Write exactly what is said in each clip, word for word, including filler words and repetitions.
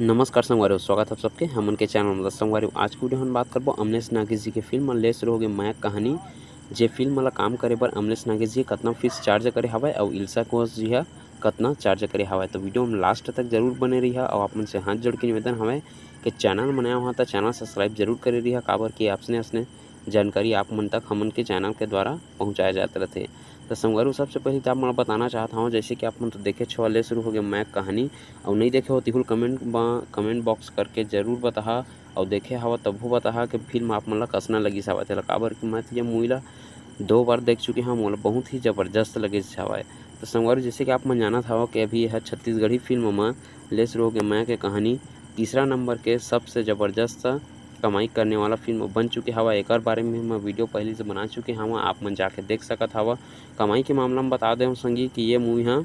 नमस्कार संगवारी हो, स्वागत है आप सबके हमन के चैनल में। संगवारी हो, आज के वीडियो हम बात करबो अमलेश नागेश जी के फिल्म ले शुरू होगे मया कहानी। जे फिल्म ला काम करे बर अमलेश नागेश जी कतना फीस चार्ज करे हवय अउ इल्सा घोष जी हा कतना चार्ज करे हवय। तो वीडियो में लास्ट तक जरूर बने रहिहा अउ आप मन से हाथ जोड़ के निवेदन हवय कि चैनल में नया हुआ तो चैनल सब्सक्राइब जरूर करे रहिहा, काबर कि आपने असने जानकारी आप मन तक हमन के चैनल के द्वारा पहुँचाया जात रहथे। तो संगवारी हो, सबसे पहले तो आप मन ला बताना चाहत हवं, जैसे कि आप मन तो देखे छो ले शुरू होगे मया कहानी, अउ नहीं देखे हो तिहुल कमेंट बा, कमेंट बॉक्स करके जरूर बताहा, अउ देखे हवा तभो बताहा कि फिल्म आप मन ला कसना लगिस हवय तेला, काबर कि मैं तो ये मूवी ला दो बार देख चुके हवं, मोला बहुत ही जबरदस्त लगिस हवय। तो संगवारी हो, जैसे कि आप मन जानत हवं कि अभी यह छत्तीसगढ़ी फिल्म म ले शुरू होगे मया के कहानी तीसरा नंबर के सबसे जबरदस्त कमाई करने वाला फिल्म बन चुके हवय। एकर बारे में मैं वीडियो पहले से बना चुके हवं, आप मन जाके देख सकत हवं। कमाई के मामला में बता देवं संगी कि ये मूवी ह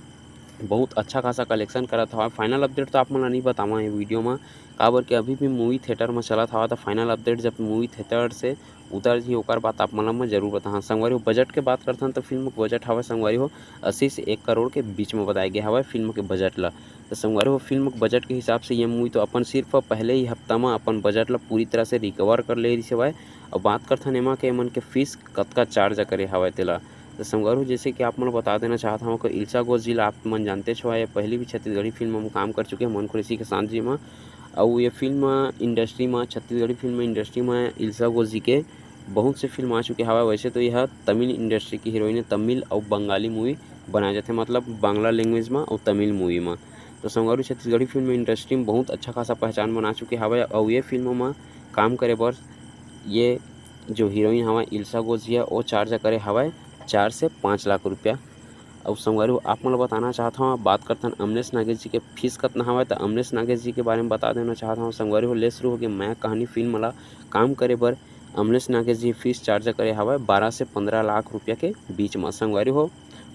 बहुत अच्छा खासा कलेक्शन करत हवय। फाइनल अपडेट तो आप मन ला नहीं बतावं ये वीडियो में, काबर कि अभी भी मूवी थिएटर में चलत हवय, तो फाइनल अपडेट जब मूवी थिएटर से उतर जी ओकर बाद आप मन ला मैं जरूर बताहूँ। संगवारी हो, बजट के बात करथन तो फिल्म के बजट हवय संगवारी हो अस्सी से एक करोड़ के बीच में बताए गए हवय फिल्म के बजट ला। तो संगवारी हो, फिल्म के बजट के हिसाब से ये मूवी तो अपन सिर्फ पहले ही हफ्ता में अपन बजट ला पूरी तरह से रिकवर कर ले रही हवय। और बात करथन एमा के एमन के फीस कतका चार्ज करे हवय तेला। तो संगवारी हो, जैसे कि आप मन ला बता देना चाहत हवं कि इल्सा घोष जी ला आप मन जानते छो, ये पहली भी छत्तीसगढ़ी फिल्म में काम कर चुके हैं मन खुशी के साथ जी में। अउ ये फिल्म इंडस्ट्री में, छत्तीसगढ़ी फिल्म इंडस्ट्री में इल्सा घोष जी के बहुत से फिल्म आ चुके हवय। वैसे तो यह तमिल इंडस्ट्री की हीरोइन है, तमिल अउ बंगाली मूवी बनाए जाथे, मतलब बांग्ला लैंग्वेज में अउ तमिल मूवी में। तो संगवारी हो, छत्तीसगढ़ी फिल्म इंडस्ट्री में बहुत अच्छा खासा पहचान बना चुके हवय अउ ये फिल्म में काम करे बर ये जो हीरोइन हवय इल्सा घोष जी ह, वो चार्ज करे हवय चार से पाँच लाख रुपया। अउ संगवारी हो, आप मन ला बताना चाहत हवं, बात करथन अमलेश नागेश जी के फीस कतना हवय। तो अमलेश नागेश जी के बारे में बता देना चाहत हवं संगवारी हो, ले शुरू होगे मया कहानी फिल्म ला काम करे बर अमलेश नागेश जी फीस चार्ज करे हवय बारह से पंद्रह लाख रुपया के बीच में। संगवारी हो,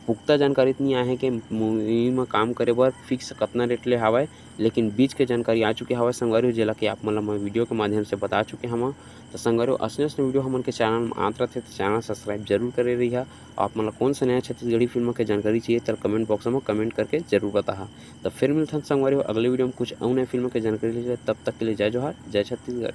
पुख्ता जानकारी तो नहीं आए हे कि मूवी में काम करे बर फिक्स कतना रेट ले हवय, लेकिन बीच के जानकारी आ चुके हवय संगवारी हो, जेला कि आप मन ला मैं वीडियो के माध्यम से बता चुके हवं। तो संगवारी हो, असने असने वीडियो हमन के चैनल में आत रथे, तो चैनल सब्सक्राइब जरूर करे रहिहा। आप मन ला कौन से नया छत्तीसगढ़ी फिल्म के जानकारी चाहिए, तो कमेंट बॉक्स में कमेंट करके जरूर बताहा। तो फिर मिलथन संगवारी हो अगले वीडियो में कुछ अउ नया फिल्म के जानकारी लेके। तब तक के लिए जय जोहार, जय छत्तीसगढ़।